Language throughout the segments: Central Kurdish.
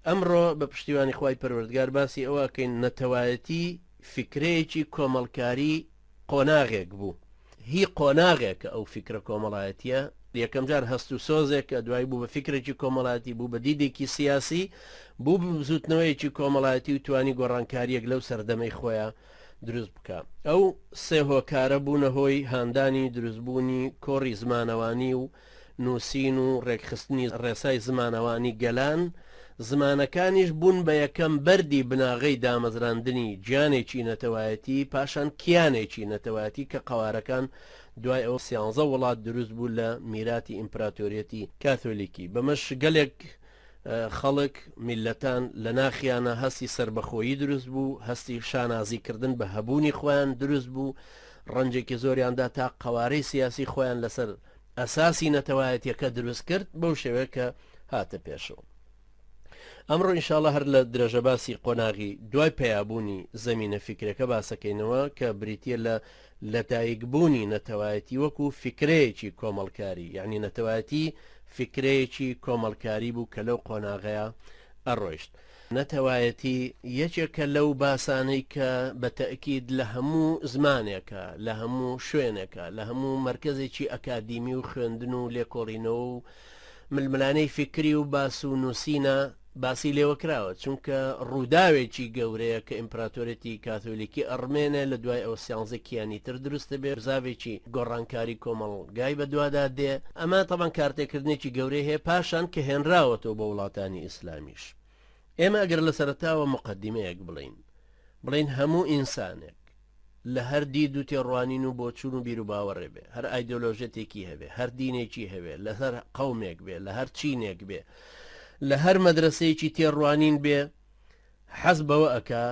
ئەمڕۆ بە پشتیوانی خوای پەروەردگار باسی ئەوە ئەکەین نەتەوایەتی فیکرەیەکی کۆمەڵکاری قۆناغێک بوو، هی قۆناغێکە ئەو فیکرە کۆمەڵایەتیە، یەکەم جار هەست و سۆزێکە، دوای بوو بە فیکرێکی کۆمەڵایەتی، بوو بە دیدێکی سیاسی، بوو بە بزوتنەوەیەکی کۆمەڵایەتی و توانی گۆڕانکاریەک لەو سەردەمەی خۆیا دروست بکا. ئەو سێ هۆکارە بوونە هۆی هاندانی دروستبوونی کۆڕی زمانەوانی و نووسین و ڕێکخستنی ڕێسای زمانەوانی گەلان، زمانەکانیش بوون بە یەکەم بەردی بناغەی دامەزراندنی گیانێکی نەتەوایەتی، پاشان کیانێکی نەتەوایەتی کە قەوارەکان دوای ئەوە سیانزە وڵات دروست بوو لە میراتی ئیمپراتۆریەتی کاثۆلیکی، بەمەش گەلێک خەڵک، میللەتان لە ناخیانا هەستی سەربەخۆیی دروست بوو، هەستی شانازی کردن بە هەبوونی خۆیان دروست بوو، ڕەنجێکی زۆریان دا تا قەوارەی سیاسی خۆیان لەسەر ئەساسی نەتەوایەتیەکە دروست کرد بەو شێوەیە کە هاتە پێشەوە. ئەمڕۆ ئینشاڵا هەر لە درێژە باسی قۆناغی دوای پەیابوونی زەمینە فیکرەکە باسەکەینەوە کە بریتیە لە لەدایکبوونی نەتەوایەتی وەکو فیکرەیەکی کۆمەڵکاری، یەعنی نەتەوایەتی فیکرەیەکی کۆمەڵکاری بوو کە لەو قۆناغەیا ئەڕۆیشت. نەتەوایەتی یەکێکە لەو باسانەی کە بە تەئکید لە هەموو زمانێکا، لە هەموو شوێنێکا، لە هەموو مەرکەزێکی ئەکادیمی و خوێندن و لێکۆڵینەوە و ململانێی فیکری و باس و نووسینا باسی لێوە کراوە، چونکە ڕووداوێکی گەورەیە کە ئیمپراتۆرێتی کاثۆلیکی ئەڕمێنێ، لە دوای ئەوە سیانزە کیانی تر دروست دەبێ، بزاڤێکی گۆڕانکاری کۆمەڵگای بەدوادا دێ، ئەمە تەبعەن کارتێکردنێکی گەورەی هەیە، پاشان کە هێنراوەتەوە بۆ وڵاتانی ئیسلامیش. ئێمە ئەگەر لە سەرەتاوە موقەدیمەیەک بڵێین، بڵێین هەموو ئینسانێک لە هەر دید و تێڕوانین و بۆچوون و بیروباوەڕێ بێ، هەر ئایدۆلۆژیەتێکی هەبێ، هەر دینێکی هەبێ، لە هەر قەومێک بێ، لە هەر چینێک بێ، لە هەر مەدرەسەیەکی تێڕوانین بێ، حەز بەوە ئەکا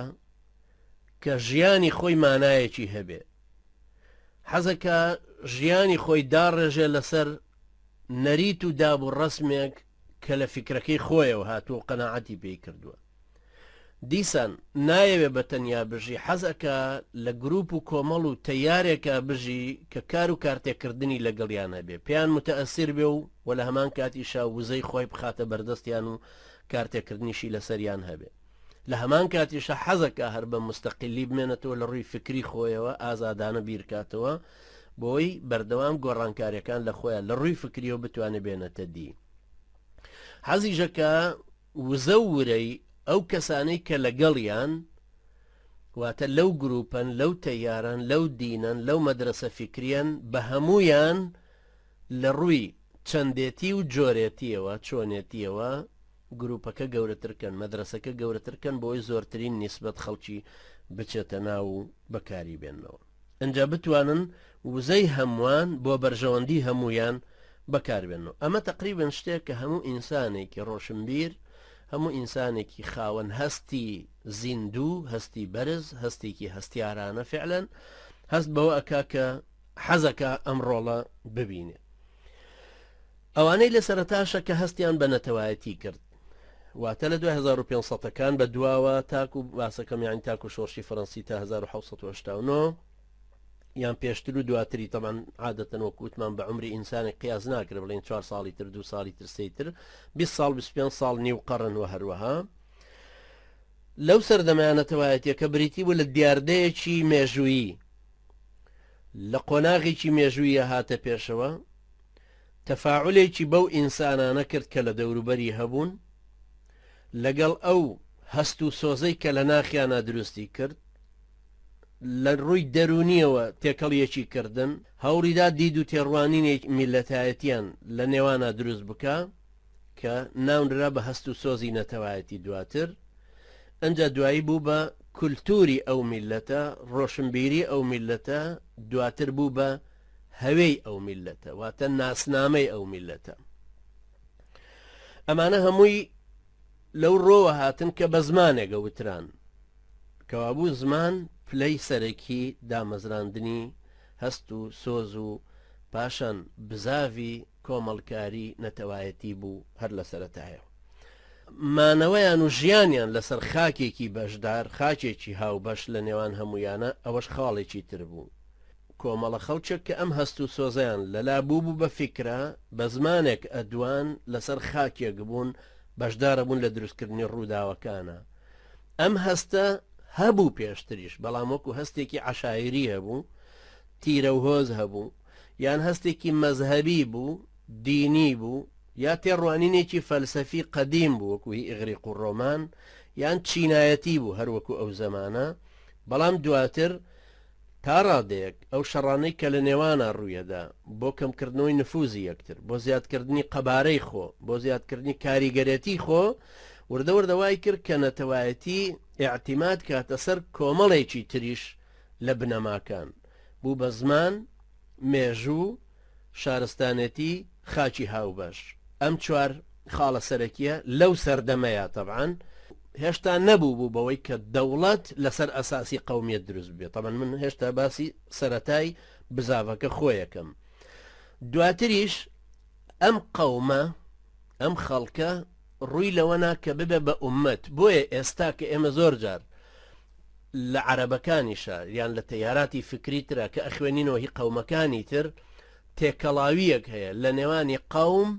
کە ژیانی خۆی مانایەکی هەبێ. حەزەکا ژیانی خۆی داڕێژێ لەسەر نەریت و داب و ڕەسمێک کە لە فیکرەکەی خۆیەوە هاتووە و قەناعەتی پێی کردووە. دیسان نایەوێ بە تەنیا بژی، حەز ئەکا لە گروپ و کۆمەڵ و تەیارێکا بژی کە کار و کارتێکردنی لەگەڵیان هەبێ، پێیان موتەئەسیر بێ و وە لە هەمان کاتیشا وزەی خۆی بخاتە بەردەستیان و کارتێکردنیشی لەسەریان هەبێ. لە هەمان کاتیشا حەزەکا هەر بە موستەقیلی بمێنێتەوە لە ڕووی فکری خۆیەوە ئازادانە بیرکاتەوە بۆی بەردەوام گۆڕانکاریەکان لە خۆیان لە ڕووی فکریەوە بتوانێ بێنێتە دی. حەزیشەکا وزە و ورەی ئەو کەسانەی کە لەگەڵیان واتە لەو گروپەن لەو تەیارەن لەو دینەن لەو مەدرەسە فیکریەن بە هەموویان لە ڕووی چەندێتی و جۆرێتیەوە چۆنێتیەوە گروپەکە گەورەتر کەن مەدرەسەکە گەورەتر کەن بۆی زۆرترین نیسبەت خەڵکی بچێتە ناو و بەکاری بێننەوە. ئنجا بتوانن وزەی هەمووان بۆ بەرژەوەندی هەموویان بەکاربێنن و ئەمە تەقریبەن شتێک کە هەموو ئینسانێکی ڕۆشنبیر، هەموو ئینسانێکی خاوەن هەستی زیندوو، هەستی بەرز، هەستێکی هەستیارانە فعلەن هەست بەوە ئەکا کە حەزەکا ئەم ڕۆڵە ببینێ. ئەوانەی لە سەرەتاشە کە هەستیان بە نەتەوایەتی کرد واتە لە دوای 1500 ەکان بە دواوە تاکو باسەکەم یانی تاکو شۆڕشی فەرەنسی تا 1789 یان پێشتر و دواتری تەمان عادەتەن وەکو وتمان بە عمری ئینسانێک قیاس ناکرێت بڵێن چوار ساڵی تر دوو ساڵی تر سێی تر 20 ساڵ 25 ساڵ نیو قەڕن و هەروەها لەو سەردەمەیان نەتەوایەتیەکە بریتی بوو لە دیاردەیەکی مێژوویی لە قۆناغێکی مێژوویە هاتە پێشەوە تەفاعولێکی بەو ئینسانانە کرد کە لە دەوروبەری هەبوون، لەگەڵ ئەو هەست و سۆزەی کە لە ناخیانا دروستی کرد، لە ڕووی دەروونییەوە تێکەڵیەکی کردن، هەوڵیدا دید و تێڕوانینێکی میللەتایەتیان لە نێوانا دروست بکا کە ناونرا بە هەست و سۆزی نەتەوایەتی دواتر، ئنجا دوایی بوو بە کولتووری ئەو میللەتە، ڕۆشنبیری ئەو میللەتە، دواتر بوو بە هەوێی ئەو میللەتە واتە ناسنامەی ئەو میللەتە. ئەمانە هەمووی لەو ڕۆوە هاتن کە بە زمانێک ئەوتران. کەوابوو زمان پلەی سەرەکی دامەزراندنی هەست و سۆز و پاشان بزاڤی کۆمەڵکاری نەتەوایەتی بوو هەر لە سەرەتایەوە. مانەوەیان و ژیانیان لەسەر خاکێکی بەشدار، خاکێکی هاوبەش لە نێوان هەموویانە، ئەوەش خاڵێکی تر بوو. کۆمەڵە خەڵکێک کە ئەم هەست و سۆزەیان لەلا بووبوو بە فیکرە، بە زمانێک ئەدوان، لەسەر خاکێک بوون، بەشدارە بوون لە دروستکردنی ڕووداوەکانە. ئەم هەستە هەبوو پێشتریش، بەڵام وەکو هەستێکی عەشایری هەبوو، تیرە و هۆز هەبوو، یان هەستێکی مەزهەبی بوو، دینی بوو، یا تێڕوانینێکی فەلسەفی قەدیم بوو وەکو هی ئیغریق و ڕۆمان، یان چینایەتی بوو هەر وەکو ئەو زەمانە، بەڵام دواتر تا ڕادەیەک ئەو شەڕانەی کە لە نێوانا ڕوویەدا بۆ کەمکردنەوەی نفوزی یەکتر، بۆ زیادکردنی قەبارەی خۆ، بۆ زیادکردنی کاریگەرێتی خۆ، وردە وردە وای کرد کە نەتەوایەتی ئیعتیماد کاتە سەر کۆمەڵێکی تریش لە بنەماکان، بوو بە زمان، مێژوو، شارستانێتی، خاکی هاوبەش. ئەم چوار خاڵە سەرەکیە لەو سەردەمەیا تەبعەن هێشتا نەبوو بوو بەوەی کە دەوڵەت لەسەر ئەساسی قەومیەت دروست بێت. تەبعەن من هێشتا باسی سەرەتای بزاڤەکە خۆیەکەم. دواتریش ئەم قەومە، ئەم خەڵکە ڕووی لەوە نا کە ببێ بە ئوممەت. بۆیە ئێستا کە ئێمە زۆر جار لە عەرەبەکانیشا یان لە تەیاراتی فکری ترا کە ئەخوێنینەوە هی قەومەکانی تر تێکەڵاوییەک هەیە لە نێوانی قەوم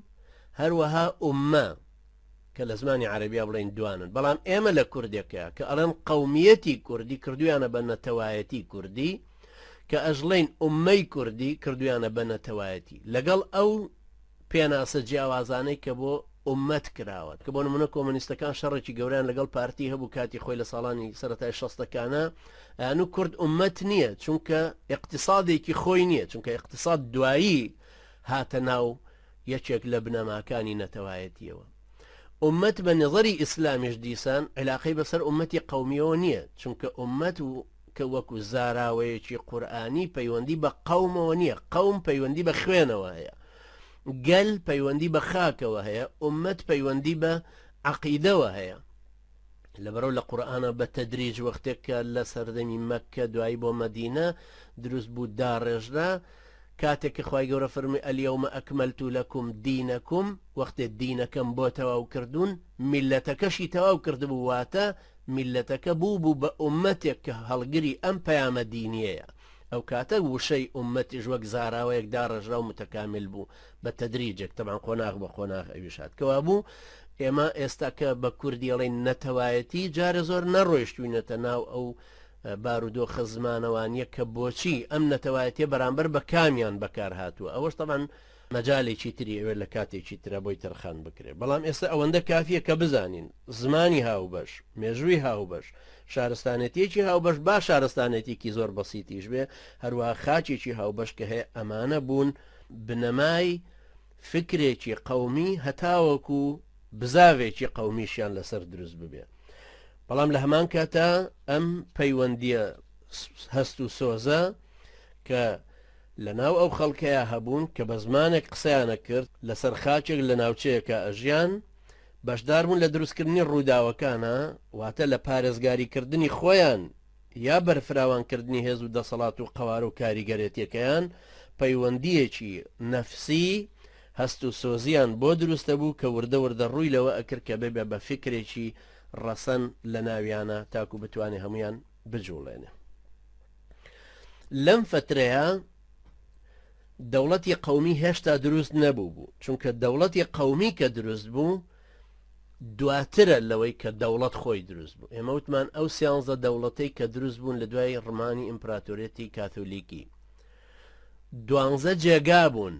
هەروەها ئوممە کە لە زمانی عەرەبیا بڵێین دوانن بەڵام ئێمە لە کوردێکە کە ئەڵێن قەومیەتی کوردی کردویانە بە نەتەوایەتی کوردی کە ئەژڵێین ئوممەی کوردی کردویانە بە نەتەوایەتی لەگەڵ ئەو پێناسە جیاوازانەی کە بۆ ئوممەت کراوە، کە بۆ نمونە کۆمۆنیستەکان شەڕێکی گەورەیان لەگەڵ پارتی هەبوو کاتی خۆی لە ساڵانی سەرەتای شەستەکانا، ئەیانوو کورد ئوممەت نییە چونکە ئیقتیسادێکی خۆی نییە، چونکە ئیقتیساد دوایی هاتە ناو یەکێک لە بنەماکانی نەتەوایەتییەوە. ئوممەت بە نظری ئیسلامیش دیسان عیلاقەی بەسەر ئوممەتی قەومییەوە نییە، چونکە ئوممەت و کە وەکو زاراوەیەکی قورئانی پەیوەندی بە قەومەوە نییە، قەوم پەیوەندی بە خوێنەوە هەیە، گەل پەیوەندی بە خاکەوە هەیە، ئوممەت پەیوەندی بە عەقیدەوە هەیە. لەبەرئەو لە قورئانا بە تەدریج وەختێک کە لە سەردەمی مەککە دوایی بۆ مەدینە دروست بوو داڕێژرا، کاتێک کە خوای گەورە فەرمووی الیوم اکملت لکم دینکم وەختێ دینەکەم بۆ تەواو کردوون میللەتەکەشی تەواو کردبوو واتە میللەتەکە بوو بوو بە ئوممەتێک کە هەڵگری ئەم پەیامە دینیەیە ئەو کاتە وشەی ئوممەتیش وەک زاراوەیەک داڕێژرا و متەکامیل بوو بە تەدریجێک تەبعەن قۆناغ بە قۆناغ ئەویش هات کەوابوو ئێمە ئێستا کە بە کوردی ئەڵێین نەتەوایەتی جارێ زۆر نەڕۆیشتوینەتە ناو ئەو بارودۆخە زمانەوانیە کە بۆچی ئەم نەتەوایەتیە بەرامبەر بە کامیان بەکار هاتووە ئەوەش تەبعەن مەجالێکی تری ئەوێت لە کاتێکی ترا بۆی تەرخان بکرێت بەڵام ئێستا ئەوەندە کافیە کە بزانین زمانی هاوبەش مێژووی هاوبەش شارستانێتیەکی هاوبەش با شارستانێتیکی زۆر بەسیتیش بێ هەروەها خاکێکی هاوبەش کە هەیە ئەمانە بوون بنەمای فکرێکی قەومی هەتاوەکو بزاڤێکی قەومیشیان لەسەر دروست ببێ بەڵام لە هەمان کاتا ئەم پەیوەندیە هەست و سۆزە کە لە ناو ئەو خەڵکەیا هەبوون کە بە زمانێک قسەیانە کرد لەسەر خاکێک لە ناوچەیەکا ئەژیان بەشدار بوون لە دروستکردنی ڕووداوەکانا واتە لە پارێزگاریکردنی خۆیان یا بەرفراوانکردنی هێز و دەسەڵات و قەوارە و کاریگەرێتیەکەیان پەیوەندییەکی نەفسی هەست و سۆزیان بۆ دروستەبوو کە وردە وردە ڕووی لەوە ئەکرد کە ببێ بە فیکرێکی ڕەسەن لە ناویانا تاکو بتوانێ هەموویان بجوڵێنێ. لەم فەترەیە دەوڵەتی قەومی هێشتا دروست نەبوو بوو، چونکە دەوڵەتی قەومی کە دروست بوو دواترە لەوەی کە دەوڵەت خۆی دروست بوو. ئێمە وتمان ئەو سیانزە دەوڵەتەی کە دروست بوون لە دوای ڕمانی ئیمپراتۆریەتی کاثۆلیکی دوانزە جێگا بوون،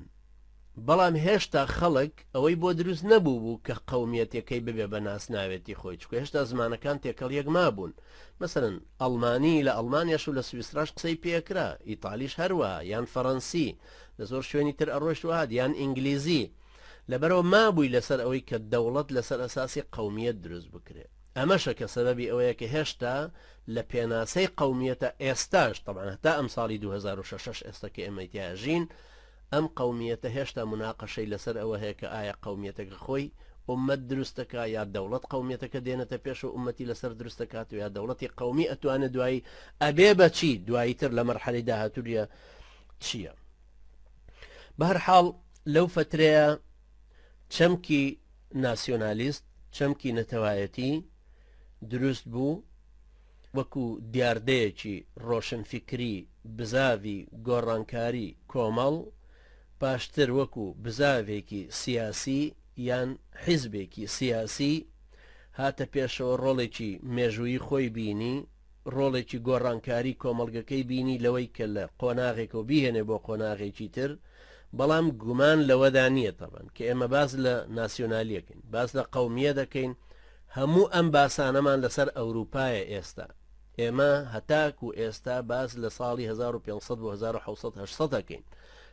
بەڵام هێشتا خەڵک ئەوەی بۆ دروست نەبوو بوو کە قەومیەتەکەی ببێ بە ناسناوێتی خۆی، چونکە هێشتا زمانەکان تێکەڵ یەک مابوون. مەسەلەن ئەڵمانی لە ئەڵمانیاش و لە سویسراش قسەی پێکرا، ئیتالیش هەروەها، یان فەرەنسی لە زۆر شوێنی تر ئەڕۆیشت و هات، یان ئینگلیزی. لەبەرئەوە مابووی لەسەر ئەوەی کە دەوڵەت لەسەر ئەساسی قەومیەت دروست بکرێ. ئەمەشە کە سەبەبی ئەوەیە کە هێشتا لە پێناسەی قەومیەتە ئێستاش، تەبعەن هەتا ئەم ساڵی 2006 ەش ئێستا کە ئێمەی تیا ئەژین، ئەم قەومیەتە هێشتا موناقەشەی لەسەر ئەوە هەیە کە ئایا قەومیەتەکە خۆی ئوممەت دروست دەکا یا دەوڵەت قەومیەتەکە دێنێتە پێش و ئوممەتی لەسەر دروست دەکات و یا دەوڵەتی قەومی ئەتوانێ دوایی ئەبێ بە چی دوایی تر لە مەرحەلەی داهاتووریە چییە. بەهەرحاڵ لەو فەترەیە چەمکی ناسیۆنالیست، چەمکی نەتەوایەتی دروست بوو وەکو دیاردەیەکی ڕۆشنفیکری بزاڤی گۆڕانکاری کۆمەڵ، پاشتر وەکو بزاڤێکی سیاسی یان حیزبێکی سیاسی هاتە پێشەوە ڕۆڵێکی مێژوویی خۆی بینی، ڕۆڵێکی گۆڕانکاری کۆمەڵگەکەی بینی لەوەی کە لە قۆناغێکەوە بیهێنێ بۆ قۆناغێکی تر، بەڵام گومان لەوەدا نییە تەبەن کە ئێمە باس لە ناسیۆنالیەکەین، باس لە قەومیە دەکەین، هەموو ئەم باسانەمان لەسەر ئەوروپایە ئێستا. ئێمە هەتاکو ئێستا باس لە ساڵی 1500 بۆ 1700 800 ئەکەین.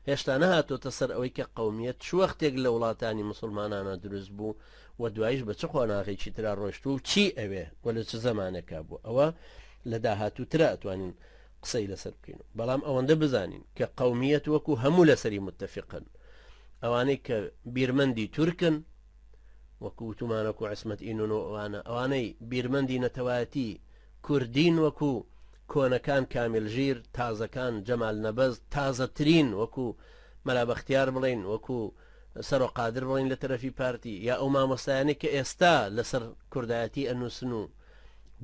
هێشتا نەهاتۆتە سەر ئەوەی کە قەومیەت چ وەختێک لە وڵاتانی موسڵمانانا دروست بوو و دواییش بە چ قۆناغێکی ترا ڕۆیشتووە و چی ئەوێ و لە چ زەمانێکا بووە. ئەوە لە داهاتووترا ئەتوانین قسەی لەسەر بکەین. بەڵام ئەوەندە بزانین کە قەومیەت وەکو هەموو لەسەری متفقن. ئەوانەی کە بیرمەندی تورکن وەکو وتومانە وەکو عیسمەت ئینۆنۆ ئەوانە، ئەوانەی بیرمەندی نەتەوایەتی کوردین وەکو کۆنەکان کامیل ژیر، تازەکان جەمال نەبەز، تازەترین وەکو مەلا بەختیار بڵێین، وەکو سەرۆ قادر بڵێین لە تەرەفی پارتی، یا ئەو مامۆستایانەی کە ئێستا لەسەر کوردایەتی ئەنووسن و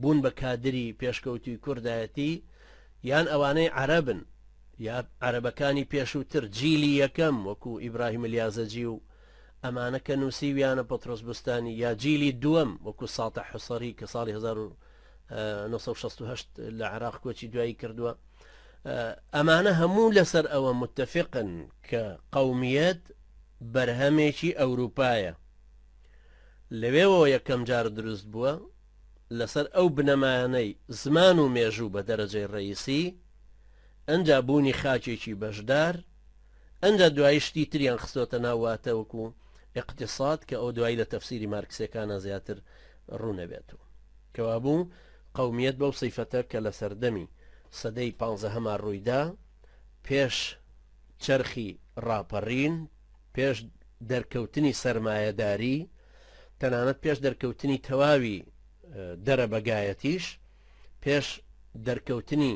بوون بە کادری پێشکەوتووی کوردایەتی، یان ئەوانەی عەرەبن یا عەرەبەکانی پێشووتر جیلی یەکەم وەکو ئیبراهیم الیازەجی و ئەمانە کە نووسیویانە پەترۆس بوستانی یا جیلی دووەم وەکو ساتع حوسەری کە ساڵی 1968 لە عێراق کۆچی دوایی کردووە ئەمانە هەموو لەسەر ئەوە متفقن کە قومیەت بەرهەمێکی ئەوروپایە لەوێەوە یەکەم جار دروست بووە لەسەر ئەو بنەمایانەی زمان و مێژوو بە دەرەجەی ڕئیسی ئەجا بوونی خاکێکی بەشدار ئەنجا دوایی شتی تریان خستۆتە ناو واتە وەکو ئیقتیساد کە ئەو دوایی لە تەفسیری مارکسیەکانا زیاتر ڕوون ئەبێتەوە. کەوابوو قەومیەت بەو سیفەتە کە لە سەردەمی سەدەی پانزەهەما ڕوویدا، پێش چەرخی ڕاپەڕین، پێش دەرکەوتنی سەرمایەداری، تەنانەت پێش دەرکەوتنی تەواوی دەرەبەگایەتیش، پێش دەرکەوتنی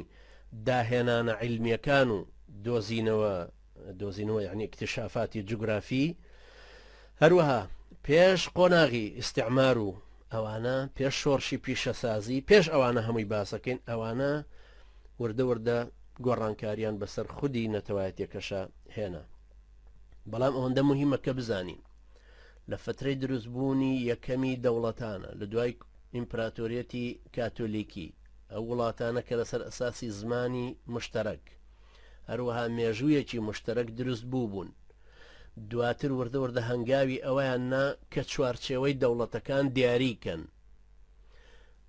داهێنانە عیلمیەکان و دۆزینەوە دۆزینەوە یعنی اکتشافاتی جوگرافی هەروەها پێش قۆناغی ئیستعمار و ئەوانە پێش شۆڕشی پیشەسازی پێش ئەوانە هەمووی باسەکەین ئەوانە وردە وردە گۆڕانکاریان بەسەر خودی نەتەوایەتەکەشە هێنا بەڵام ئەوەندە مهمە کە بزانین لە فترەی دروستبوونی یەکەمی دەوڵەتانە لە دوای ئیمپراتۆریەتی کاتۆلیکی، ئەو وڵاتانە کە لەسەر ئەساسی زمانی مشتەرەک، هەروەها مێژوویەکی مشتەرەک دروست بووبوون، دواتر وردە وردە هەنگاوی ئەوەیان نا کە چوارچێوەی دەوڵەتەکان دیاری کەن.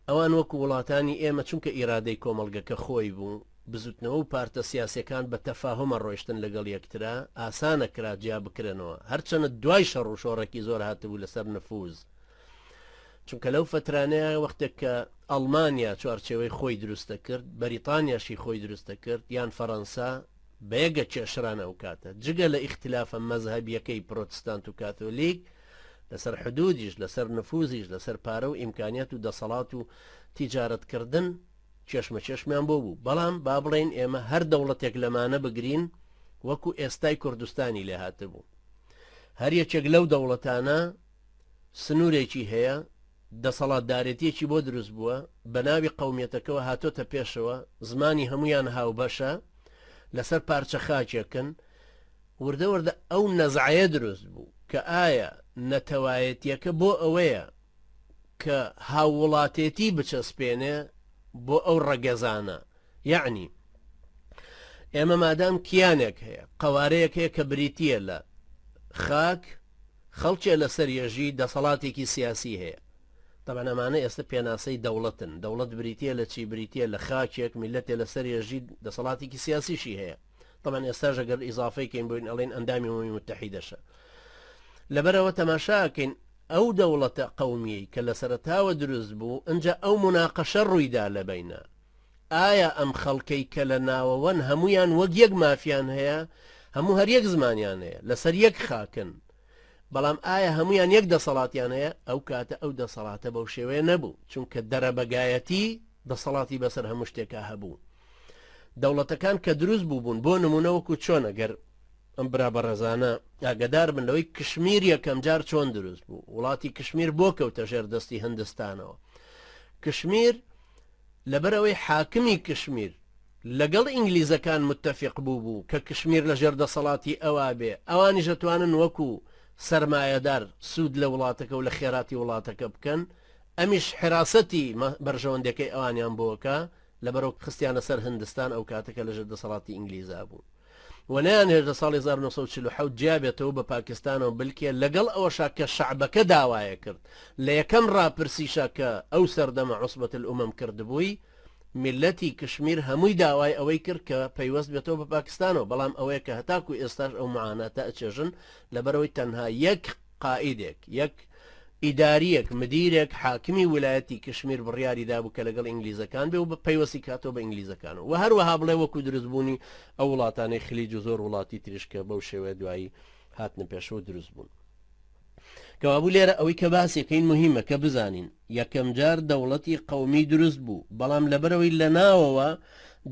ئەوان وەکو وڵاتانی ئێمە چونکە ئیرادەی کۆمەڵگەکە خۆی بوو، بزوتنەوە و پارتە سیاسیەکان بە تەفاهومە ڕۆیشتن لەگەڵ یەکترا، ئاسانە کرا جیا بکرێنەوە، هەرچەنە دوای شەڕ و شۆڕێکی زۆر هاتبوو لەسەر نفوز، چونکە لەو فەترانەیە وەختێک کە ئەڵمانیا چوارچێوەی خۆی دروست دەکرد، بەریتانیاشی خۆی دروست دەکرد یان فەرەنسا، بەیەگە کێشران ئەو کاتە، جگە لە ئیختلافە مەزهەبیەکەی پرۆتستانت و کاتۆلیک، لەسەر حدودیش، لەسەر نفوزیش، لەسەر پارە و ئیمکانیات و دەسەڵات و تیجارەت کردن کێشمەکێشمیان بۆ بوو، بەڵام با بڵێین ئێمە هەر دەوڵەتێک لەمانە بگرین وەکو ئێستای کوردستانی لێ هاتبوو، هەر یەکێک لەو دەوڵەتانە سنوورێکی هەیە، دەسەڵاتدارێتییەکی بۆ دروست بووە، بە ناوی قەومیەتەکەوە هاتۆتە پێشەوە، زمانی هەموویان هاوبەشە، لەسەر پارچە خاکێکن، وردە وردە ئەو نەزعەیە دروست بوو کە ئایا نەتەوایەتییەکە بۆ ئەوەیە کە هاووڵاتێتی بچەسپێنێ بۆ ئەو ڕەگەزانە، یەعنی ئێمە مادام کیانێک هەیە، قەوارەیەک هەیە کە بریتییە لە خاک، خەڵکێ لەسەر یەژی دەسەڵاتێکی سیاسی هەیە. تەبعەن ئەمانە ئێستا پێناسەی دەوڵەتن، دەوڵەت بریتییە لە چی؟ بریتییە لە خاکێک، میللەتێ لەسەر یەژی دەسەڵاتێکی سیاسیشی هەیە. تەبعەن ئێستاش ئەگەر ئیزافەی کەین بۆین ئەڵێن ئەندامی ئومەمی موتەحیدەشە. لەبەرئەوە تەماشا ئەکەین ئەو دەوڵەتە قەومیەی کە لە سەرەتاوە دروست بوو، ئنجا ئەو موناقەشە ڕوویدا لە بەینا. ئایا ئەم خەڵکەی کە لە ناوەوەن هەموویان وەک یەک مافیان هەیە، هەموو هەر یەک زمانیان هەیە، لەسەر یەک خاکن، بەڵام ئایا هەموویان یەک دەسەڵاتیان هەیە؟ ئەو کاتە ئەو دەسەڵاتە بەو شێوەیە نەبوو، چونکە دەرەبەگایەتی دەسەڵاتی بەسەر هەموو شتێکا هەبوو. دەوڵەتەکان کە دروست بووبوون، بۆ نموونە وەکو چۆن ئەگەر ئەم برا بەڕێزانە ئاگەدار بن لەوەی کشمیر یەکەم جار چۆن دروست بوو، وڵاتی کشمیر بۆ کەوتە ژێر دەستی هندستانەوە. کشمیر لەبەرئەوەی حاکمی کشمیر لەگەڵ ئینگلیزەکان متەفیق بووبوو کە کشمیر لەژێر دەسەڵاتی ئەوا بێ، ئەوانیش ئەتوانن وەکو سەرمایەدار سوود لە وڵاتەکە و لە خێراتی وڵاتەکە بکەن، ئەمیش حراسەتی بەرژەوەندیەکەی ئەوانیان بۆکە، لەبەرئەوە خستیانە سەر هندستان ئەو کاتە کە لەژێر دەسەڵاتی ئینگلیزا بوو و نەیانهێشت لە ساڵی 1947 جیا بێتەوە بە پاکستانەوە بلکێ، لەگەڵ ئەوەشا کە شەعبەکە داوایە کرد لە یەکەم ڕاپرسیشا کە ئەو سەردەمە عوسبەت الامم کردبووی میللەتی کشمیر هەمووی داوای ئەوەی کرد کە پەیوەست بێتەوە بە پاکستانەوە، بەڵام ئەوەیە کە هەتاکو ئێستاش ئەو معاناتە ئەچێژن لەبەرئەوەی تەنها یەک قائیدێک، یەک ئیدارییەک، مدیرێک، حاکمی ولایەتی کشمیر بڕیاری دابوو کە لەگەڵ ئینگلیزەکان بێ و پەیوەستی کاتەوە بە ئینگلیزەکانەوە و هەروەها بڵێ وەکو دروستبوونی ئەو وڵاتانەی خلیج و زۆر وڵاتی تریش کە بەو شێوەیە دوایی هاتنە پێشەوە دروست بوون. کەوابوو لێرە ئەوەی کە باسیەکەین مهمە کە بزانین یەکەمجار دەوڵەتی قەومی دروست بوو، بەڵام لەبەرئەوەی لەناوەوە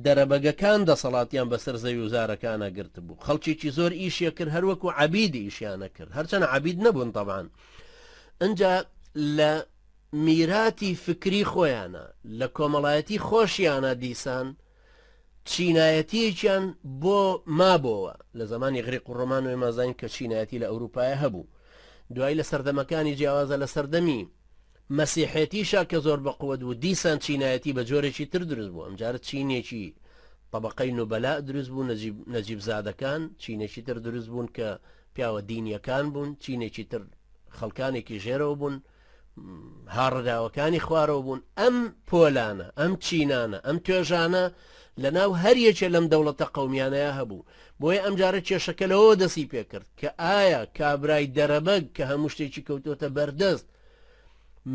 دەرەبەگەکان دەسەڵاتیان بەسەر زەوی و زارەکانا گرتبوو، خەڵکێکی زۆر ئیشی ئەکرد هەر وەکو عەبید ئیشیان ئەکرد، هەرچەند عەبید نەبوون تەبعەن. ئنجا لە میراتی فکری خۆیانا، لە کۆمەڵایەتی خۆشیانا دیسان چینایەتییەکیان بۆ مابۆوە، لە زەمانی غریق و ڕۆمان و ئێمە زانین کە چینایەتی لە ئەوروپایە هەبوو، دوایی لە سەردەمەکانی جیاوازە لە سەردەمی مەسیحێتیشا کە زۆر بە قوت بوو دیسان چینایەتی بە جۆرێکی تر دروست بوو، ئەمجارە چینێکی تەبەقەی نوبەلاء دروست بوو، نەجیب نەجیبزادەکان، چینێکی تر دروست بوون کە پیاوە دینیەکان بوون، چینێکی تر خەڵکانێکی ژێرەوە بوون، هاڕراوەکانی خوارەوە بوون، ئەم پۆلانە، ئەم چینانە، ئەم توێژانە لە ناو هەر یەکێ لەم دەوڵەتە قەومیانەیا هەبوو. بۆیە ئەمجارە کێشەکە لەوەوە دەستی پێکرد کە ئایا کابرای دەرەبەگ کە هەموو شتێکی کەوتۆتە بەردەست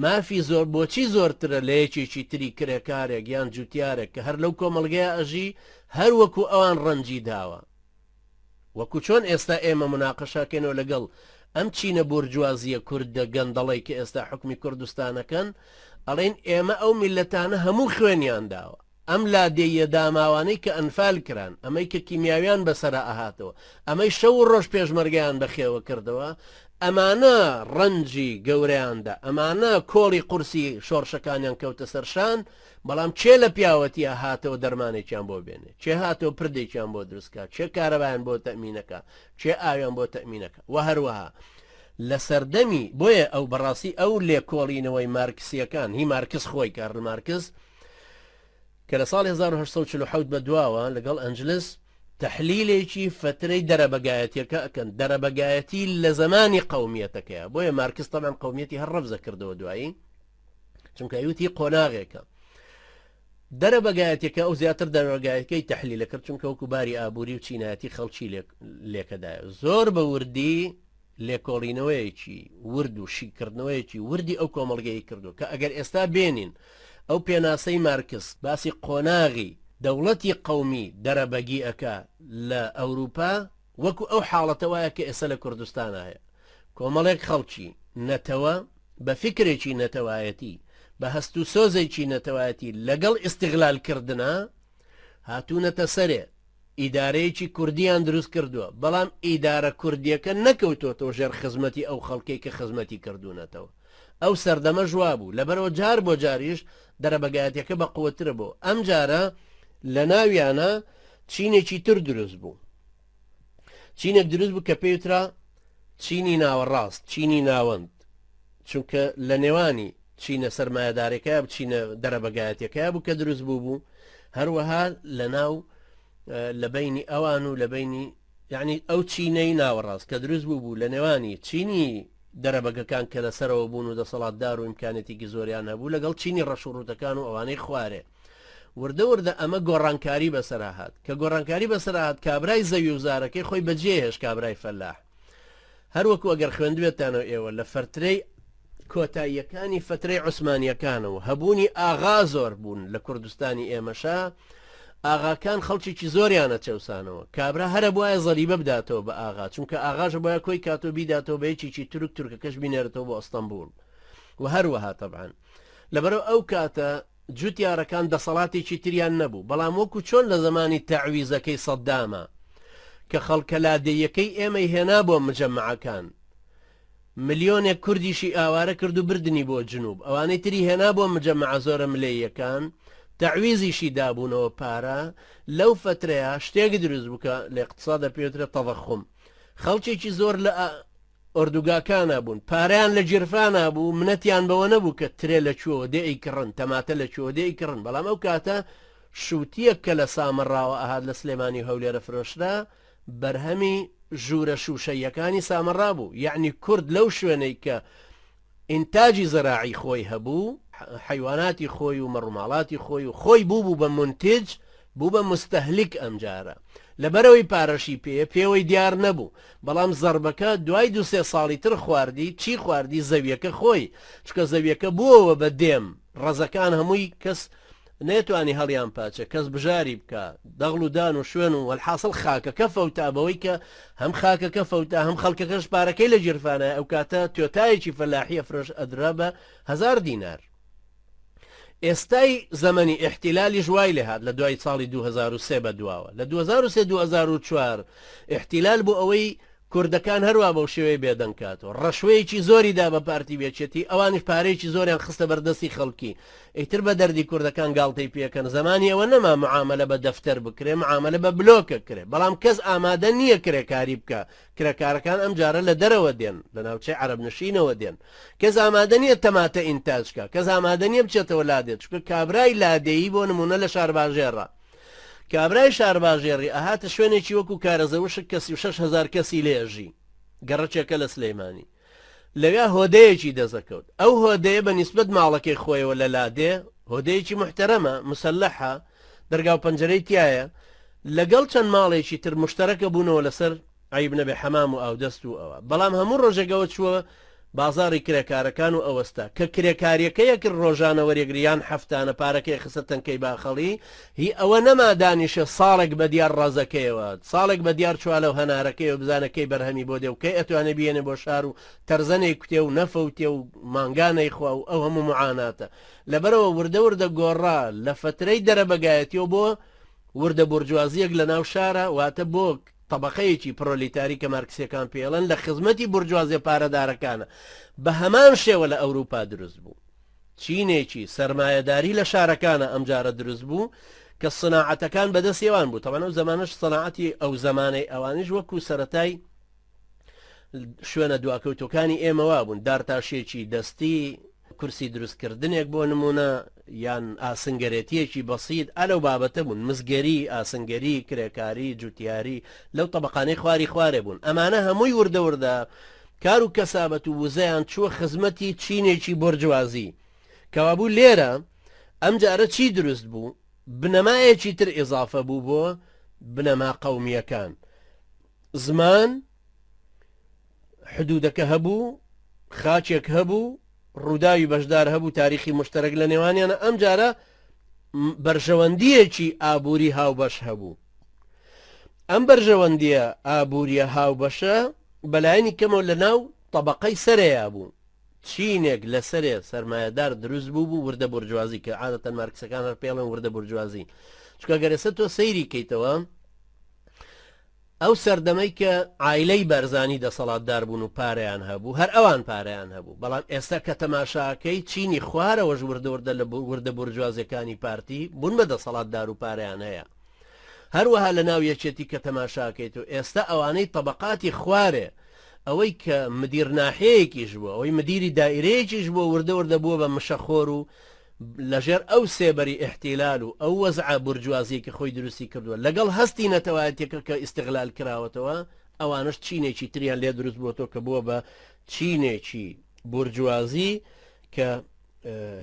مافی زۆر بۆچی زۆرترە لە یەکێکی تری کرێکارێک یان جوتیارێک کە هەر لەو کۆمەڵگەیە ئەژی هەر وەکو ئەوان ڕەنجی داوە. وەکو چۆن ئێستا ئێمە موناقەشەکەینەوە لەگەڵ ئەم چینە بۆرجوازیە کوردە گەندەڵەی کە ئێستا حوکمی کوردستانەکەن، ئەڵێین ئێمە ئەو میللەتانە هەموو خوێنیان داوە، ئەم لادێیە داماوانەی کە ئەنفال کران، ئەمەی کە کیمیاویان بەسەرا ئەهاتەوە، ئەمەی شەو و ڕۆژ پێشمەرگەیان بەخێوە کردەوە، ئەمانە ڕەنجی گەورەیان دا، ئەمانە کۆڵی قورسی شۆڕشەکانیان کەوتە سەر شان، بەڵام کێ لە پیاوەتیا هاتەوە دەرمانێکیان بۆ بێنێ؟ کێ هاتەوە پردێکیان بۆ دروست کا؟ کێ کارەبایان بۆ تەئمینەکا؟ کێ ئاویان بۆ تەئمینەکا؟ وە هەروەها لە سەردەمی بۆیە ئەو بەڕاستی ئەو لێکۆڵینەوەی مارکسیەکان هی مارکس خۆی کارل مارکس کە لە ساڵی 1847 بە دواوە لەگەڵ ئەنجلس تەحلیلێکی فترەی دەرەبەگایەتیەکە ئەکەن دەرەبەگایەتی لە زمانی قومیەتەکەیە بۆیە مارکس تەبعەن قومیەتی هەر ڕەفزە کردەوە دوایی چونکە ئەیوتی قۆناغێکە دەرەبەگایەتەکە ئەو زیاتر دەرەبەگایەتەکەی تەحلیلە کرد چونکە وەکو باری ئابووری و چینایەتی خەڵکی لێکەدایە زۆر بە وردی لێکۆڵینەوەیەکی ورد و شیکردنەوەیەکی وردی ئەو کۆمەڵگەی کردو کە ئەگەر ئێستا بێنین ئەو پێناسەی مارکس باسی قۆناغی دەوڵەتی قەومی دەرەبەگی ئەکا لە ئەوروپا وەکو ئەو حاڵەتە وایە کە ئێستا لە کوردستانا هەیە کۆمەڵێک خەڵکی نەتەوە بە فیکرێکی نەتەوایەتی، بە هەست و سۆزێکی نەتەوایەتی لەگەڵ ئیستغلال کردنا هاتوونەتە سەرێ، ئیدارەیەکی کوردیان دروست کردووە، بەڵام ئیدارە کوردیەکە نەکەوتۆتەوە ژێر خزمەتی ئەو خەڵکەی کە خزمەتی کردوونەتەوە. ئەو سەردەمەش وابوو، لەبەرئەوە جار بۆ جاریش دەرەبەگایەتیەکە بە قوەتترە بۆ، ئەمجارە لە ناویانا چینێکی تر دروست بوو. چینێک دروست بوو کە پێیوترا چینی ناوەڕاست، چینی ناوەند، چونکە لە نێوانی چینە سەرمایەدارەکە چینە دەرەبەگایەتەکە بوو کە دروست بوو بوو هەروەها لە ناو لە بینی ئەوان و لە بینی یعنی ئەو چینەی ناوەڕاست کە دروست بوو بوو لە نێوانی چینی دەرەبەگەکان کە لەسەرەوە بوون و دەسەڵاتدار و ئیمکانێتێکی زۆریان هەبوو لەگەڵ چینی ڕەش و ڕووتەکان و ئەوانەی خوارێ وردە وردە ئەمە گۆڕانکاری بەسەرا هات کە گۆڕانکاری بەسەرا هات کابرای زەوی و زارەکەی خۆی بەجێ هێشت کابرای فەلاح هەروەکو ئەگەر خوێندبێتانەوە ئێوە لە فەرترەی کۆتاییەکانی فترەی عوسمانیەکانەوە هەبوونی ئاغا زۆر بوون لە کوردستانی ئێمەشا ئاغاکان خەڵکێکی زۆریانە چەوسانەوە کابرا هەرە بواە زەریبە بداتەوە بە ئاغا چونکە ئاغاش بۆیە کۆی کاتۆ بیداتەوە بە یەکێکی تورک تورکەکەش بینێرێتەوە بۆ ئەستەمبول و هەروەها تەبعەن لەبەرەوە ئەو کاتە جوتیارەکان دەسەڵاتێکی تریان نەبوو، بەڵام وەکو چۆن لە زەمانی تەعویزەکەی سەداما کە خەڵکە لادێیەکەی ئێمەی هێنا بۆ مجەمەعەکان ملیۆنێک کوردیشی ئاوارە کرد و بردنی بۆ جنوب ئەوانەی تری هێنا بۆ مجەمەعە زۆرە ملێیەکان تەعویزیشی دابوونەوە پارە لەو فەترەیە شتێک دروست بوو کە لە اقتصادە پێوترێ تەضخم خەڵکێکی زۆر لە ئۆردوگاکانا بوون، پارەیان لە گیرفانا بوو، منەتیان بەوە نەبوو کە ترێ لە کوێوە دێ ئەیکڕن، تەماتە لە کوێوە دێ ئەیکڕن، بەڵام ئەو کاتە شووتییەک کە لە سامەڕاوە ئەهات لە سلێمانی و هەولێر ئەفرۆشرا، بەرهەمی ژوورە شووشەییەکانی سامەڕا بوو، یەعنی کورد لەو شوێنەی کە ئینتاجی زەراعی خۆی هەبوو، حەیواناتی خۆی و مەڕوماڵاتی خۆی و خۆی بووبوو بە مونتیج، بوو بە موستەهلیک ئەمجارە. لەبەرئەوەی پارەشی پێیە، پێوەی دیار نەبوو. بەڵام زەربەکە دوای دوو سێ ساڵی تر خواردی، چی خواردی؟ زەویەکە خۆی. چونکە زەویەکە بووەوە بە دێم. ڕەزەکان هەمووی کەس نەیتوانی هەڵیان پاچێ، کەس بژاری بکا، دەغڵ و دان و شوێن و وەلحاسڵ خاکەکە فەوتا بەوەی کە هەم خاکەکە فەوتا هەم خەڵکەکەش پارەکەی لە گیرفانایە، ئەوکاتە تۆتایەکی فەلاحی ئەفرۆش ئەدرا بە هەزار دینار. ئێستای زەمەنی ئیحتیلالیش وای لێهات لە دوای ساڵی 2003 بە دواوە لە 2003 2004 ئیحتیلال بۆ ئەوەی کوردەکان هەروا بەو شێوەیە بێدەنگ کاتەوە. ڕەشوەیەکی زۆری دا بە پارتی و یەکێتی، ئەوانیش پارەیەکی زۆریان خستە بەر دەستی خەڵکی. ئیتر بە دەردی کوردەکان گاڵتەی پێکەن. زەمانی ئەوە نەما معامەلە بە دەفتەر بکرێ، معامەلە بە بلۆکە کرێ. بەڵام کەس ئامادە نییە کرێکاری بکا. کرێکارەکان ئەمجارە لە دەرەوە دێن، لە ناوچەی عەرەبنشینەوە دێن. کەس ئامادە نییە تەماتە ئینتاج کا. کەس ئامادە نییە بچێتەوە لادێ. چونکە کابرای لادێیی بۆ نموونە لە شارباژێڕە. کابرای شارباژێڕی ئەهاتە شوێنێکی وەکو کارەزەوشک کە 36 هەزار کەسی لێ ئەژی، گەڕەکێکە لە سلێمانی. لەویا هۆدەیەکی دەزەکەوت. ئەو هۆدەیە بە نیسبەت ماڵەکەی خۆیەوە لە لادێ، هۆدەیەکی موحتەرەمە، مسەلەحە، دەرگا و پەنجەرەی تیایە، لەگەڵ چەند ماڵێکی تر موشتەرەکە بوونەوە لەسەر عەیب نەبێ حەمام و ئاودەست و ئەوە بەڵام هەموو ڕۆژێک ئەوە چووە بازاڕی کرێکارەکان و ئەوەستا کە کرێکاریەکە یەکرد ڕۆژانە وەریگری یان هەفتانە پارەکەی خستە تەنکەی باخەڵی هی ئەوە نەما دانیشێ ساڵێک بە دیار ڕەزەکەیەوە ساڵێک بە دیار چوالە و هەنارەکەیەوە بزانە کەی بەرهەمی بۆ دێ و کەی ئەتوانێ بیێنێ بۆ شار و تەرزە نەیکوتێ و نەفەوتێ و مانگا نەیخوا و ئەو هەموو معاناتە لەبەرەوە وردە وردە گۆڕا لە فەترەی دەرەبەگایەتیەوە بۆ وردە بورجوازیەک لە ناو شارە واتە بۆ تەبەقەیەکی پرۆلیتاری کە مارکسیەکان پێی ئەڵێن لە خزمەتی بورجوازیە پارەدارەکانە بە هەمان شێوە لە ئەوروپا دروست بوو چینێکی سەرمایەداری لە شارەکانە ئەمجارە دروست بوو کە سناعەتەکان بەدەست ئەوان بوو تەبعەن ئەو زەمانەش سناعەتی ئەو زەمانەی ئەوانیش وەکو سەرەتای شوێنە دواکەوتوەکانی ئێمە وابوون دارتاشێکی دەستی کورسی دروستکردنێک بۆ نمونە یان ئاسنگەرێتیەکی بەسیت ئەلەو بابەتە بوون مسگەری ئاسنگەری کرێکاری جوتیاری لەو تەبقانەی خواری خوارێ بوون ئەمانە هەمووی وردە وردە کار و کەسابەت و وزەیان چووە خزمەتی چینێکی بۆرجوازی کەوابوو لێرە ئەمجارە چی دروست بوو بنەمایەکی تر ئیزافە بوو بۆ بنەما قەومیەکان زمان حدودەکە هەبوو، خاکێک هەبوو، ڕووداوی بەشدار هەبوو، تاریخی مشتەرەک لە نێوانیانە، ئەمجارە بەرژەوەندییەکی ئابووری هاوبەش هەبوو. ئەم بەرژەوەندییە ئابووریە هاوبەشە بەلایەنی کەمەوە لە ناو تەبەقەی سەرەیا بوو. چینێک لە سەرێ سەرمایەدار دروست بوو بوو وردە بورجوازی کە عادەتەن مارکسەکان هەر پێڵێن وردە بورجوازی. چونکە گەر ئێستا تۆ سەیری کەیتەوە ئەو سەردەمەی کە عایلەی بارزانی دەسەڵاتدار بوون و پارەیان هەبوو، هەر ئەوان پارەیان هەبوو، بەڵام ئێستا کە تەماشاکەی چینی خوارەوەش وردە وردە لە وردە بورجوازیەکانی پارتی بوون بە دەسەڵاتدار و پارەیان هەیە. هەروەها لە ناو یەکێتی کە تەماشاکەیت و ئێستا ئەوانەی تەبەقاتی خوارێ ئەوەی کە مدیر ناحیەیەکیش بووە، ئەوەی مدیری دائیرەیەکیش بووە وردە وردە بووە بە مشەخۆر و لەژێر ئەو سێبەری ئیحتیلال و ئەو وەزعە بورجوازیەی کە خۆی دروستی کردووە لەگەڵ هەستی نەتەوایەتیەکە کە ئیستغلال کراوەتەوە ئەوانەش چینێکی تریان لێ دروست بووەتەوە کە بووە بە چینێکی بورجوازی کە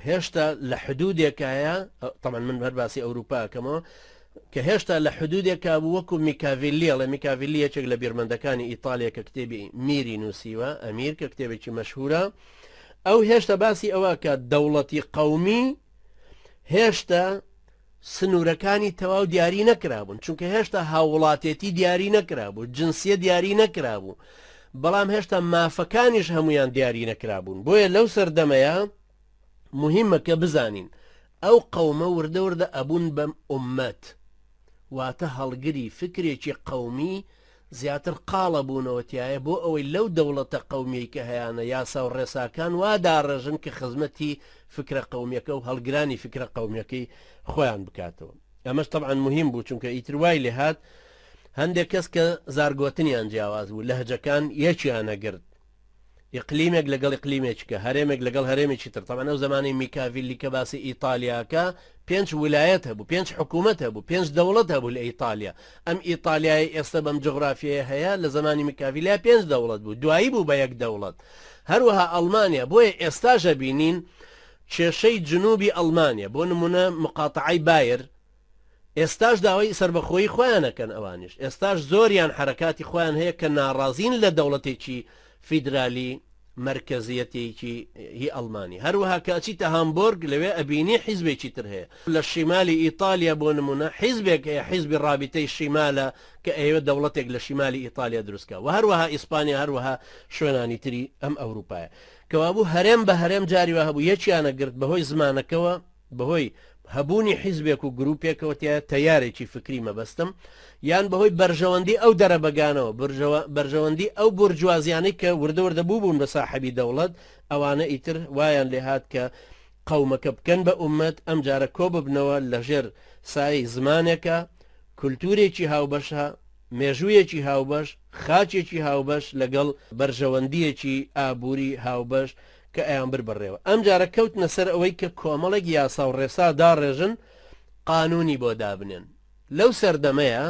هێشتا لە حدودێکایە طبعا من هەر باسی ئەوروپا کەمەوە کە هێشتا لە حدودێکا بوو وەکو میکاڤیلی ئەڵێ میکاڤیلی یەکێک لە بیرمەندەکانی ئیتالیا کە کتێبی میری نووسیوە ئەمیر کە کتێبێکی مەشهورە ئەو هێشتا باسی ئەوە کە دەوڵەتی قەومی هێشتا سنوورەکانی تەواو دیاری نەکرابوون چونکە هێشتا هاووڵاتێتی دیاری نەکرابوو جنسیە دیاری نەکرابوو بەڵام هێشتا مافەکانیش هەمویان دیاری نەکرابوون بۆیە لەو سەردەمەیە مهمە کە بزانین ئەو قەومە وردە وردە ئەبوون بەم ئومەت واتە هەڵگری فکرێکی قەومی زیاتر قاڵە بوونەوە تیایە بۆ ئەوەی لەو دەوڵەتە قەومیەی کە هەیانە یاسا و ڕێساکان وا داڕێژن کە خزمەتی فکرە قەومیەکە و هەڵگرانی فکرە قەومیەکەی خۆیان بکاتەوە. ئەمەش تەبعەن موهیم بوو چونکە ئیتر وای لێهات هەندێک کەس کە زارگۆتنیان جیاواز بوو لەهجەکان یەکیان ئەگرت. ئیقلیمێک لەگەڵ ئیقلیمێکی کە، هەرێمێک لەگەڵ هەرێمێکی تر، تەبعەن ئەو زەمانەی میکاڤیللی کە باسی ئیتالیا ئەکا پێنج ولایەت هەبوو، پێنج حکوومەت هەبوو، پێنج دەوڵەت هەبوو لە ئیتالیا، ئەم ئیتالیایەی ئێستا بەم جوغرافیەیە هەیە لە زەمانی میکاڤیلیا پێنج دەوڵەت بوو، دوایی بوو بە یەک دەوڵەت. هەروەها ئەڵمانیا، بۆیە ئێستاش ئەبینین کێشەی جنوبی ئەڵمانیا، بۆ نموونە مقاتەعەی بایر، ئێستاش داوای سەربەخۆیی خۆیان ئەکەن ئەوانیش ئێستاش زۆریان حەرەکاتی خۆیان هەیە کە ناڕازین لە دەوڵەتێکی فیدرالی مەرکەزیەتێکی هی ئەڵمانی هەروەها کە ئەچیتە هامبۆرگ لەوێ ئەبینی حیزبێکی تر هەیە لە شیمالی ئیتالیا بۆ نمونە حیزبێک هەیە حیزبی ڕابیتەی شیمالە کە ئەیەوێت دەوڵەتێک لە شیمالی ئیتالیا دروستکا و هەروەها ئیسپانیا هەروەها شوێنانی تری ئەم ئەوروپایە کەوابوو هەرێم بە هەرێم جاری وا هەبوو یەکیانە گرت بەهۆی زمانەکەوە بەهۆی هەبوونی حیزبێک و گروپێکەوە تیایە تەیارێکی فکری مەبەستم یان بەهۆی بەرژەوەندی ئەو دەرەبەگانەوە بەرژەوەندی ئەو بورجوازیانەی کە وردە وردە بووبوون بە ساحەبی دەوڵەت ئەوانە ئیتر وایان لێهات کە قەومەکە بکەن بە ئومەت ئەمجارە کۆ ببنەوە لەژێر سایەی زمانێکە کولتورێکی هاوبەشە مێژوویەکی هاوبەش، خاکێکی هاوبەش لەگەڵ بەرژەوەندییەکی ئابووری هاوبەش کە ئەیانبرد بەڕێوە. ئەمجارە کەوتنە سەر ئەوەی کە کۆمەڵێک یاسا و ڕێسا داڕێژن، قانوونی بۆ دابنێن. لەو سەردەمەیا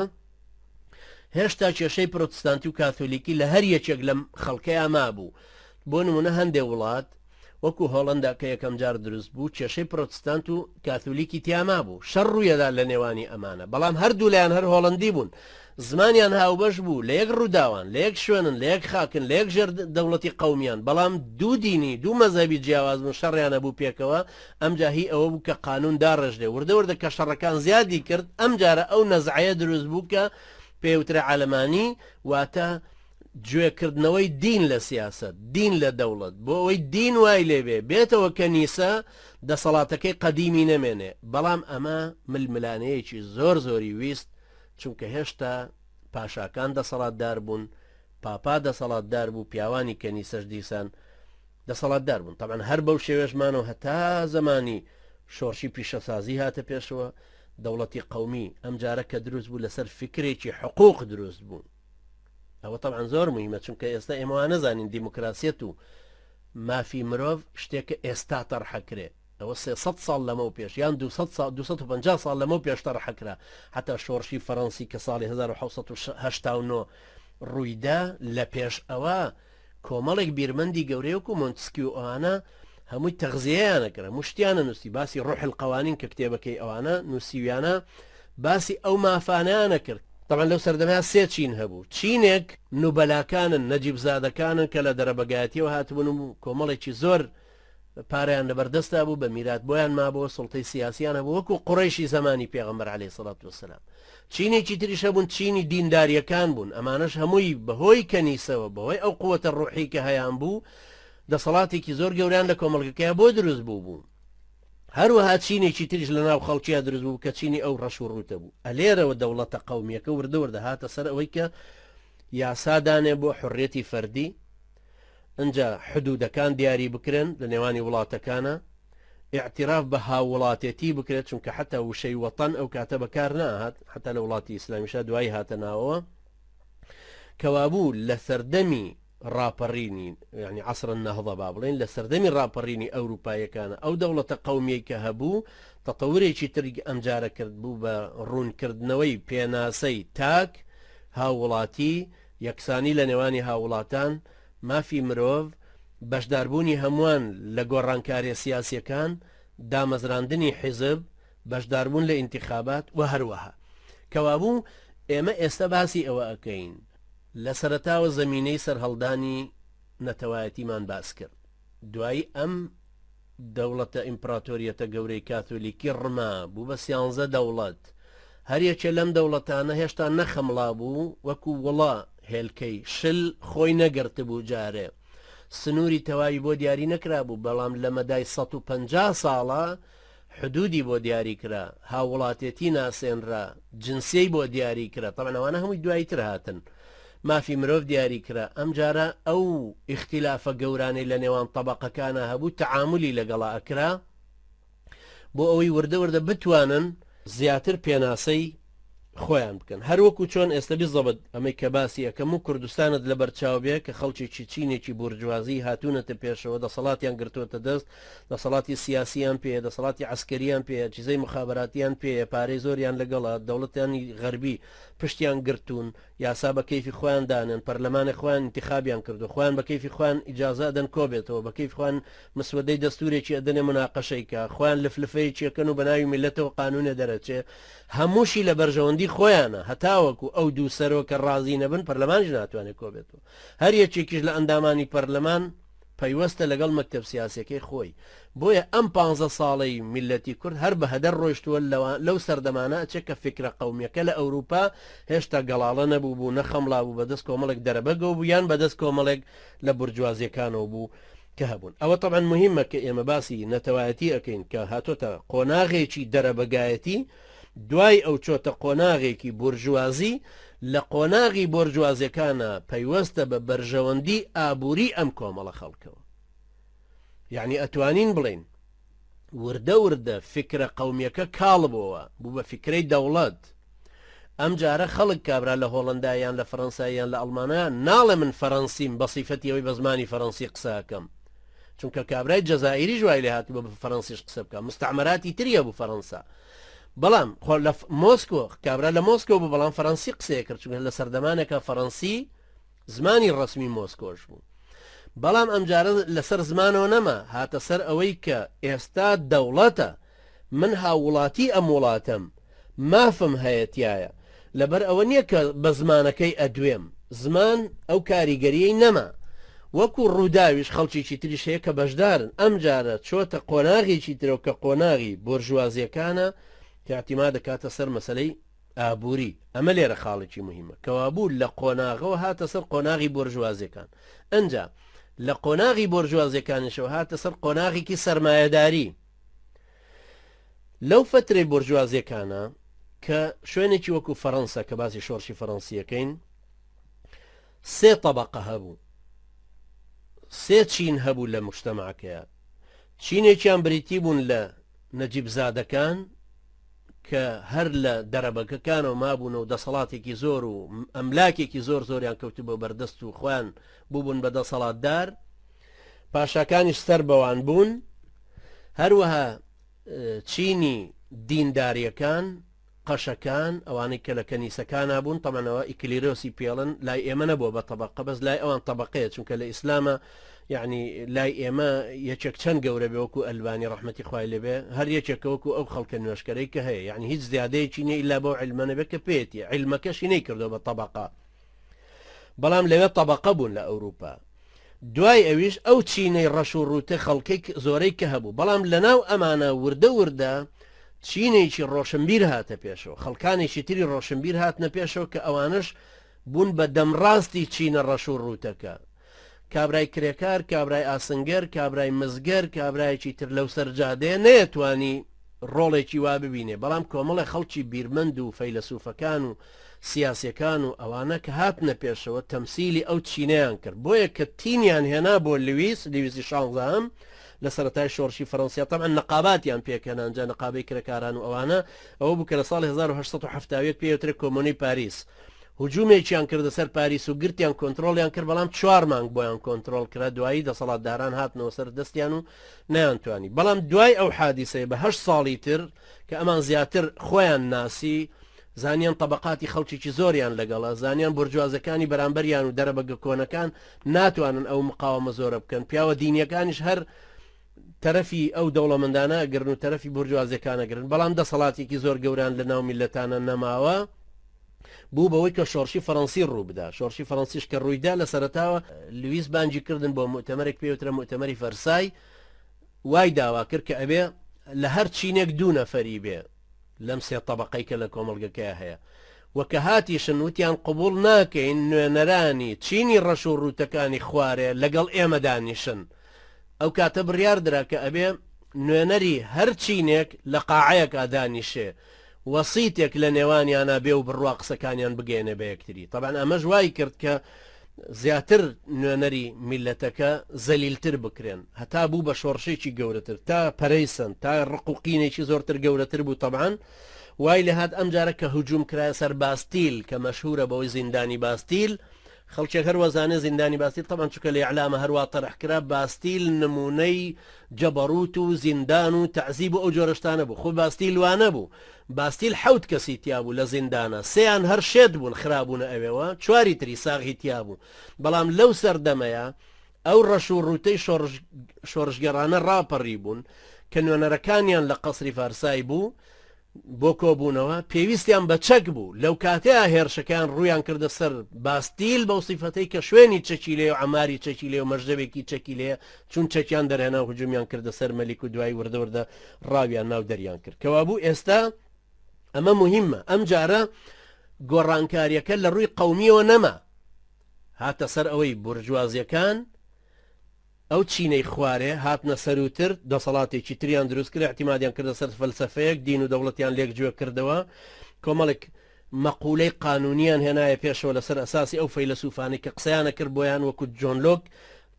هێشتا کێشەی پرۆتستانتی و کاثۆلیکی لە هەر یەکێک لەم خەڵکەیا مابوو. بۆ نموونە هەندێ وڵات، وەکو هۆڵەندا کە یەکەم جار دروست بوو کێشەی پرۆتستانت و کاثولیکی تیا مابوو، شەڕ ڕوویەدا لە نێوانی ئەمانە، بەڵام هەردوولایان هەر هۆڵەندی بوون، زمانیان هاوبەش بوو، لە یەک ڕووداوان، لە یەک شوێنن، لە یەک خاکن، لە یەک ژێر دەوڵەتی قەومیان، بەڵام دوو دینی، دوو مەزهەبی جیاواز بوون، شەڕیان هەبوو پێکەوە، ئەمجا هی ئەوە بوو کە قانوون داڕێژرێ، وردە وردە کە شەڕەکان زیادی کرد، ئەمجارە ئەو نەزعەیە دروست بوو کە پێیوترا عەلمانی، واتە جوێ کردنەوەی دین لە سیاسەت، دین لە دەوڵەت، بۆ ئەوەی دین وای لێ بێ بێتەوە کەنیسە دەسەڵاتەکەی قەدیمی نەمێنێ، بەڵام ئەمە ململانێیەکی زۆر زۆری ویست، چونکە هێشتا پاشاکان دەسەڵاتدار بوون، پاپا دەسەڵاتدار بوو، پیاوانی کەنیسەش دیسان دەسەڵاتدار بوون، تەبعەن هەر بەو شێوەیەش مانەوە هەتا زەمانی شۆڕشی پیشەسازی هاتە پێشەوە، دەوڵەتی قەومی ئەمجارە کە دروست بوو لەسەر فیکرێکی حقوق دروست بوو. ئەوە تەبعەن زۆر موهیمە چونکە ئێستا ئێمە وا نەزانین دیموکراسیەت و مافی مرۆڤ شتێکە ئێستا تەرحە کرێ ئەوە 300 ساڵ لەمەو پێش یان 200 ساڵ 250 ساڵ لەمەو پێش تەرحە کرا حتا شۆڕشی فەرەنسی کە ساڵی 1789 ڕوویدا لە پێش ئەوە کۆمەڵێک بیرمەندی گەورەی وەکو مۆنتسکیو و ئەوانە هەمووی تەغزیەیان ئەکرد هەموو شتیانە نووسی باسی ڕۆح القوانین کە کتێبەکەی ئەوانە نووسیویانە باسی ئەو مافانەیان ئەکرد تەبعەن لەو سەردەمەیا سێ چین هەبوو چینێک نوبەلاکانن نەجیبزادەکانن کە لە دەرەبەگایەتیەوە هاتبوون و کۆمەڵێکی زۆر پارەیان لەبەردەستا بوو بە میرات بۆیان مابەوە سوڵتەی سیاسیان هەبوو وەکو قوڕەیشی زەمانی پێغەمبەر عەلەیهی سڵات وسلام چینێکی تریش هەبوون چینی دینداریەکان بوون ئەمانەش هەمووی بەهۆی کەنیسەوە بەهۆی ئەو قوتە ڕوحی کە هەیان بوو دەسەڵاتێکی زۆر گەوریان لە کۆمەڵگەکەیا بۆ دروست بوو بوو هەروەها چینێکی تریش لە ناو خەڵکییا دروست بوو کە چینی ئەو ڕەش و ڕووتە بوو ئەلێرەوە دەوڵەتە قەومیەکە وردە وردە هاتە سەر ئەوەی کە یاسا دانێ بۆ حڕێتی فەردی ئنجا حدودەکان دیاری بکرێن لە نێوانی وڵاتەکانا، ئیعتیراف بە هاووڵاتێتی بکرێت، چونکە حەتا وشەی وەتەن ئەو کاتە بەکار نەئەهات، حەتا لە وڵاتی ئیسلامیشا دوایی هاتە ناوەوە. کەوابوو لە سەردەمی ڕاپەڕینی یعنی عصر النهضە با بڵێین لە سەردەمی ڕاپەڕینی ئەوروپاییەکانە ئەو دەوڵەتە قەومیەی کە هەبوو تەتەورێکی تر ئەمجارە کرد بوو بە ڕوونکردنەوەی پێناسەی تاک هاووڵاتی یەکسانی لە نێوانی هاووڵاتان، مافی مرۆڤ، بەشداربوونی هەمووان لە گۆڕانکاریە سیاسیەکان، دامەزراندنی حیزب، بەشداربوون لە ئینتیخابات و هەروەها. کەوابوو ئێمە ئێستا باسی ئەوە ئەکەین لە سەرەتاوە زەمینەی سەرهەڵدانی نەتەوایەتیمان باس کرد. دوایی ئەم دەوڵەتە ئیمپڕاتۆریەتە گەورەی کاثۆلیکی ڕما، بوو بە سیانزە دەوڵەت. هەر یەکێ لەم دەوڵەتانە هێشتا نەخەمڵابوو، وەکو وڵە هێلکەی شل خۆی نەگرتبوو جارێ سنووری تەواوی بۆ دیاری نەکرابوو، بەڵام لە مەدای 150 ساڵا حدودی بۆ دیاری کرا، هاووڵاتێتی ناسێنرا، جنسیەی بۆ دیاری کرا، تەبعەن ئەوانە هەمووی دوایی تر هاتن، مافی مرۆڤ دیاری کرا، ئەمجارە ئەو ئیختیلافە گەورانەی لە نێوان تەبەقەکانا هەبوو تەعامولی لەگەڵا ئەکرا بۆ ئەوەی وردە وردە بتوانن زیاتر پێناسەی. خۆیان بکەن. هەر وەکو چۆن ئێستە بیزەبت ئەمەی کە باسی ئەکەم و کوردستانت لەبەر چاو بێ کە خەڵکێکی چینێکی بورجوازی هاتوونەتە پێشەوە دەسەڵاتیان گرتووەتە دەست، دەسەڵاتی سیاسیان پێیە، دەسەڵاتی عەسکەریان پێیە، ئەجهیزەی موخابەراتیان پێیە، پارەی زۆریان لەگەڵە، دەوڵەتانی غەربی پشتیان گرتوون، یاسا بە کەیفی خۆیان دانێن، پەرلەمانێ خۆیان ئینتیخابیان کردووە، خۆیان بە کەیفی خۆیان ئیجازە ئەدەن کۆبێتەوە، بە کەیفی خۆیان مسودەی دەستورێکی ئەدەنێ موناقەشەی کا، خۆیان لفلفەیەکی ئەکەن و بە ناوی میللەتەوە قانونێ دەرەچێ، هەمووشی لە بەرژەوەندی خۆیانە، هەتاوەکو ئەو دوو سەرۆکە ڕازی نەبن پەرلەمانیش ناتوانێ کۆبێتەوە، هەر یەکێکیش لە ئەندامانی پەرلەمان پەیوەستە لەگەڵ مەکتەب سیاسیەکەی خۆی، بۆیە ئەم پانزە ساڵەی میللەتی کورد هەر بە هەدەر ڕۆیشتووە لەو سەردەمانە ئەچێ کە فیکرە قەومیەکە لە ئەوروپا هێشتا گەڵاڵە نەبوو بوو نەخەمڵابوو بەدەست کۆمەڵێک دەرەبەگەوە بوو یان بەدەست کۆمەڵێک لە بورجوازیەکانەوە بوو کە هەبوون. ئەوە تەبعەن موهیمە کە ئێمە باسی نەتەوایەتی ئەکەین کە هاتۆتە قۆناغێکی دەرەبەگایەتی، دوای ئەو چۆتە قۆناغێکی بۆرژوازی، لە قۆناغی بۆرژوازیەکانا پەیوەستە بە بەرژەوەندی ئابووری ئەم کۆمەڵە خەڵکەوە. یەعنی ئەتوانین بڵێین وردە وردە فیکرە قەومیەکە کاڵ بۆوە، بوو بە فیکرەی دەوڵەت. ئەم جارە خەڵک کابرا لە هۆڵەندا یان لە فەرەنسا یان لە ئەڵمانیا ناڵێ من فەرەنسیم بە سیفەتی ئەوەی بە زمانی فەرەنسی قسە ئەکەم. چونکە کابرای جەزائیریش وای لێ هاتبوو بە فەرەنسیش قسە بکا، مستعمراتی تری هەبوو فەرەنسا. بەڵام خۆ لە مۆسکۆ کابرا لە مۆسکۆ بوو بەڵام فەرەنسی قسەیە کرد چونکە لە سەردەمانێکا فەرەنسی زمانی ڕەسمی مۆسکۆش بوو. بەڵام ئەمجارە لەسەر زمانەوە نەما، هاتە سەر ئەوەی کە ئێستا دەوڵەتە، من هاووڵاتی ئەم وڵاتەم، مافم هەیە تیایا، لەبەر ئەوە نییە کە بە زمانەکەی ئەدوێم، زمان ئەو کاریگەرییەی نەما. وەکو ڕووداویش خەڵکێکی تریش هەیە کە بەشدارن، ئەمجارە چۆتە قۆناغێکی ترەوە کە قۆناغی بۆرژوازییەکانە کە ئیعتیماد دەکاتە سەر مەسەلەی ئابووری، ئەمە لێرە خاڵێکی موهیمە، کەوابوو لە قۆناغەوە هاتە سەر قۆناغی بۆرژوازیەکان، ئەنجا لە قۆناغی بۆرژوازیەکانیشەوە هاتە سەر قۆناغێکی سەرمایەداری. لەو فەترەی بۆرژوازیەکانە کە شوێنێکی وەکو فەرەنسا کە باسی شۆڕشی فەرەنسیەکەین، سێ تەبەقە هەبوو، سێ چین هەبوو لە مجتەمعەکەیا. چینێکیان بریتی بوون لە نەجیبزادەکان، کە هەر لە دەرەبەگەکانەوە مابوون و دەسەڵاتێکی زۆر و ئەملاکێکی زۆر زۆریان کەوتبووە بەردەست و خۆیان بووبوون بە دەسەڵاتدار، پاشاکانیش سەر بەوان بوون، هەروەها چینی دینداریەکان، قەشەکان، ئەوانەی کە لە کەنیسەکانا بوون، تەبعەن ئەوە ئیکلیرۆسی پێڵن، لای ئێمە نەبووە بە تەبەقە، بەس لای ئەوان تەبەقەیە، چونکە لە ئیسلامە یەعنی لای ئێمە یەکێک چەند گەورە بێ وەکو ئەلبانی ڕەحمەتی خوای لێ بێ هەر یەکێکە وەکو ئەو خەڵکە نوێژکەرەی کە هەیە یەعنی هیچ زیادەیەکی نیە ئیلا بەو عیلمە نەبێ کە پێیەتی عیلمەکەشی نەیکردووە بە تەبەقە بەڵام لەوێ تەبەقە بوون لە ئەوروپا دوای ئەویش ئەو چینەی ڕەش و ڕووتە خەڵکەی زۆرەی کە هەبوو بەڵام لەناو ئەمانە وردە وردە چینێکی ڕۆشنبیر هاتە پێشەوە خەڵکانێکی تری ڕۆشنبیر هاتنە پێشەوە کە ئەوانش بوون بە دەمڕاستی چینە ڕەش و ڕووتەکە کابرای کرێکار، کابرای ئاسنگەر، کابرای مسگەر، کابرایەکی تر لەو سەر جادەیە نەیەتوانی ڕۆڵێکی وا ببینێ، بەڵام کۆمەڵێ خەڵکی بیرمەند و فەیلەسوفەکان و سیاسیەکان و ئەوانە کە هاتنە پێشەوە تەمسیلی ئەو چینەیان کرد، بۆیە کە تینیان هێنا بۆ لویس، لویسی شانزەهەم لە سەرەتای شۆڕشی فەرەنسیا تەبعەن نەقاباتیان پێکهێنا، ئینجا نەقابەی کرێکاران و ئەوانە، ئەوە بوو کە لە ساڵی 1871 پێی وترێ کۆمۆنەی پاریس. هجومێکیان کردە سەر پاریس و گرتیان کۆنترۆڵیان کرد، بەڵام چوار مانگ بۆیان کۆنترۆڵ کرا، دوایی دەسەڵاتداران هاتنەوە سەر دەستیان و نەیانتوانی، بەڵام دوای ئەو حادیسەیە بە هەشت ساڵی تر کە ئەمان زیاتر خۆیان ناسی، زانیان تەبەقاتی خەڵکێکی زۆریان لەگەڵە، زانیان بۆرجوازەکانی بەرامبەریان و دەرەبەگە کۆنەکان ناتوانن ئەو مقاوەمە زۆرە بکەن، پیاوە دینیەکانیش هەر تەرەفی ئەو دەوڵەمەندانە ئەگرن و تەرەفی بورجوازیەکان ئەگرن، بەڵام دەسەڵاتێکی زۆر گەورەیان لە ناو میللەتانە نەماوە، بوو بەوەی کە شۆڕشی فەڕەنسی ڕوو بدا، شۆڕشی فەڕەنسیش کە ڕوویدا لە سەرەتاوە لویس بانگی کردن بۆ موئتەمەرێک پێی وترا موئتەمەری فەرسای، وای داوا کرد کە ئەبێ لە هەر چینێک دوو نەفەری بێ لەم سێ تەبەقەی کە لە کۆمەڵگەکەیا هەیە و کە هاتیشن وتیان قبوڵ ناکەین نوێنەرانی چینی ڕەش و ڕووتەکانی خوارێ لەگەڵ ئێمە دانیشن ئەو کاتە بڕیار درا کە ئەبێ نوێنەری هەر چینێک لە قاعەیەکا دانیشێ وەسیتێک لە نێوانیانا بێ و بڕوا قسەکانیان بگەیەنێ بە یەکتری. تەبعەن ئەمەش وای کرد کە زیاتر نوێنەری میللەتەکە زەلیلتر بکرێن هەتا بوو بە شۆڕشێکی گەورەتر تا پەرەی سەند تا ڕق و قینێکی زۆرتر گەورەتر بوو تەبعەن. وای لێهات ئەمجارە کە هجوم کرایە سەر باستیل کە مەشهورە بەوەی زیندانی باستیل، خەڵکێک هەر وەزانێ زیندانی باستیل تەبعەن چونکە لە ئیعلامە هەروا تەرح کرا باستیل نمونەی جەبەروت و زیندان و تەعزیب و ئەو جۆرە شتانە بوو خۆ باستیل وانەبوو باستیل حەوت کەسی تیابوو لە زیندانە سێیان هەر شێت بوون خرابوونە ئەوێوە چواری تری ساغی تیابوو بەڵام لەو سەردەمەیا ئەو ڕەش و ڕووتەی شۆڕش شۆڕشگێڕانە ڕاپەڕی بوون کە نوێنەرەکانیان لە قەسری فارسای بوو بۆ کۆبوونەوە پێویستیان بە چەک بوو، لەو کاتەیا هێرشەکەیان ڕوویان کردە سەر باستیل بەو سیفەتەی کە شوێنی چەکی لێیە و عەماری چەکی لێیە و مەشرەبێکی چەکی لێیە، چوون چەکیان دەرهێنا و هجومیان کردە سەر مەلیک و دوایی وردە وردە ڕاویان نا و دەریان کرد. کەوابوو ئێستا ئەمە موهیمە، ئەم جارە گۆڕانکارییەکە لە ڕووی قەومییەوە نەما، هاتە سەر ئەوەی بورجوازییەکان، ئەو چینەی خوارێ هاتنە سەرووتر، دەسەڵاتێکی تریان دروست کرد، ئیعتیمادیان کردە سەر فەلسەفەیەک، دین و دەوڵەتیان لێک جوێ کردەوە، کۆمەڵێک مەقولەی قانوونیان هێنایە پێشەوە لەسەر ئەساسی ئەو فەیلەسوفانەی کە قسەیان ئەکرد بۆیان، وەکو جۆن لۆک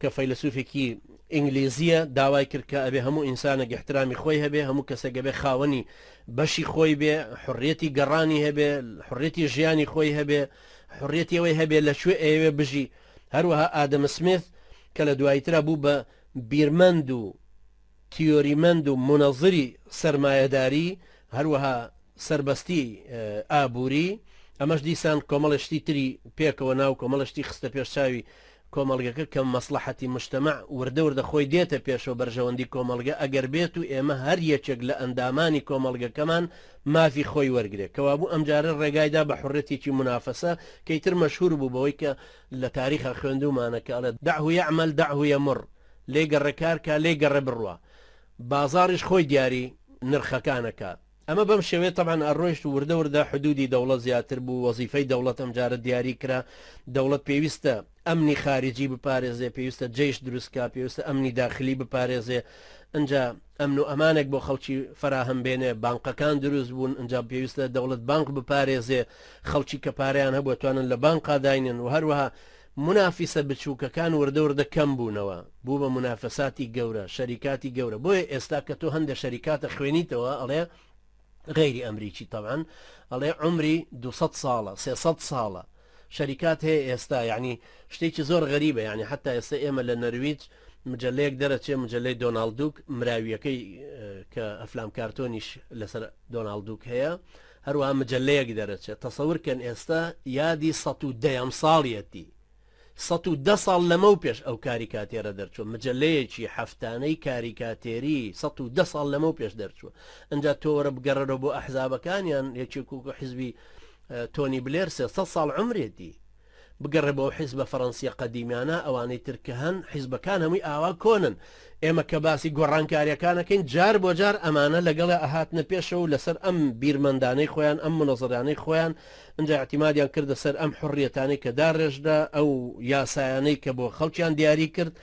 کە فەیلەسوفێکی ئینگلیزییە داوای کرد کە ئەبێ هەموو ئینسانێک ئیحترامی خۆی هەبێ، هەموو کەسێک ئەبێ خاوەنی بەشی خۆی بێ، حوڕیەتی گەڕانی هەبێ، حوڕیەتی ژیانی خۆی هەبێ، حوڕیەتی ئەوەی هەبێ لە کوێ ئەیەوێ بژی. هەروەها ئادەم سمیث کە لە دواییترا بوو بە بیرمەند و تیۆریمەند و مونەزری سەرمایەداری، هەروەها سەربەستی ئابووری، ئەمەش دیسان کۆمەڵێ شتی تری پێکەوە نا و کۆمەڵێ شتی خستە پێش چاوی کۆمەڵگەکە کە مەسڵەحەتی موجتەمەع وردە وردە خۆی دێتە پێشەوە بەرژەوەندی کۆمەڵگە ئەگەر بێت و ئێمە هەر یەکێک لە ئەندامانی کۆمەڵگەکەمان مافی خۆی وەرگرێ کەوابوو ئەمجارە ڕێگای دا بە حوڕیەتێکی مونافەسە کە ئیتر مەشهور بوو بەوەی کە لە تاریخا خوێندوومانە کە ئەڵێ دعه یعمل دعه یمر لێی گەڕێ کار کا لێی گەڕێ بڕوا بازاڕیش خۆی دیاری نرخەکان ئەکا ئەمە بەم شێوەیە تەبعەن ئەڕۆیشت و وردە وردە حدودی دەوڵەت زیاتر بوو وەزیفەی دەوڵەت ئەمجارە دیاری کرا دەوڵەت پێویستە ئەمنی خارجی بپارێزێ پێویستە جەیش دروست کا پێویستە ئەمنی داخلی بپارێزێ ئنجا ئەمن و ئەمانێک بۆ خەڵکی فەراهەم بێنێ، بانقەکان دروست بوون، ئنجا پێویستە دەوڵەت بانق بپارێزێ، خەڵکی کە پارەیان هەبووە توانن لە بانقا داینێن و هەروەها مونافیسە بچووکەکان وردە وردە کەم بوونەوە، بوو بە مونافەساتی گەورە، شەریکاتی گەورە، بۆیە ئێستا کە تۆ هەندێ شەریکات ئەخوێنیتەوە ئەڵێ غەیری ئەمریکی تەبعەن ئەڵێ عومری 200 ساڵە 300 ساڵە شەریکات هەیە ئێستا یعنی شتێکی زۆر غەریبە یعنی حتا ئێستا ئێمە لە نەرویج مجلەیەک دەرەچێ مجلەی دۆناڵد دوک مراویەکەی کە ئەفلام کارتۆنیش لەسەر دۆناڵد دوک هەیە هەروەها مجلەیەک دەرەچێت تەسەور کەن ئێستا یادی 110 ساڵیەتی 110 ساڵ لەمەو پێش ئەو کاریکاتێرە دەرچووە مجلەیەکی هەفتانەی کاریکاتێری 110 ساڵ لەمەو پێش دەرچووە ئەجا تۆ وەرە بگەڕێرەوە بۆ ئەحزابەکانیان یەکێک وەکو حزبی تۆنی بلێر 300 ساڵ عمرێتی بگەڕێ بۆ حیزبە فەڕەنسیە قەدیمیانە ئەوانەی تر کە هەن حیزبەکان هەمووی ئاوا کۆنن ئێمە کە باسی گۆڕانکاریەکان ئەکەین جار بۆ جار ئەمانە لەگەڵێ ئەهاتنە پێشەوە و لەسەر ئەم بیرمەندانەی خۆیان ئەم منەزەرانەی خۆیان ئنجا ئیعتیمادیان کردە سەر ئەم حوڕیەتانەی کە داڕێژرا ئەو یاسایانەی کە بۆ خەڵکیان دیاری کرد.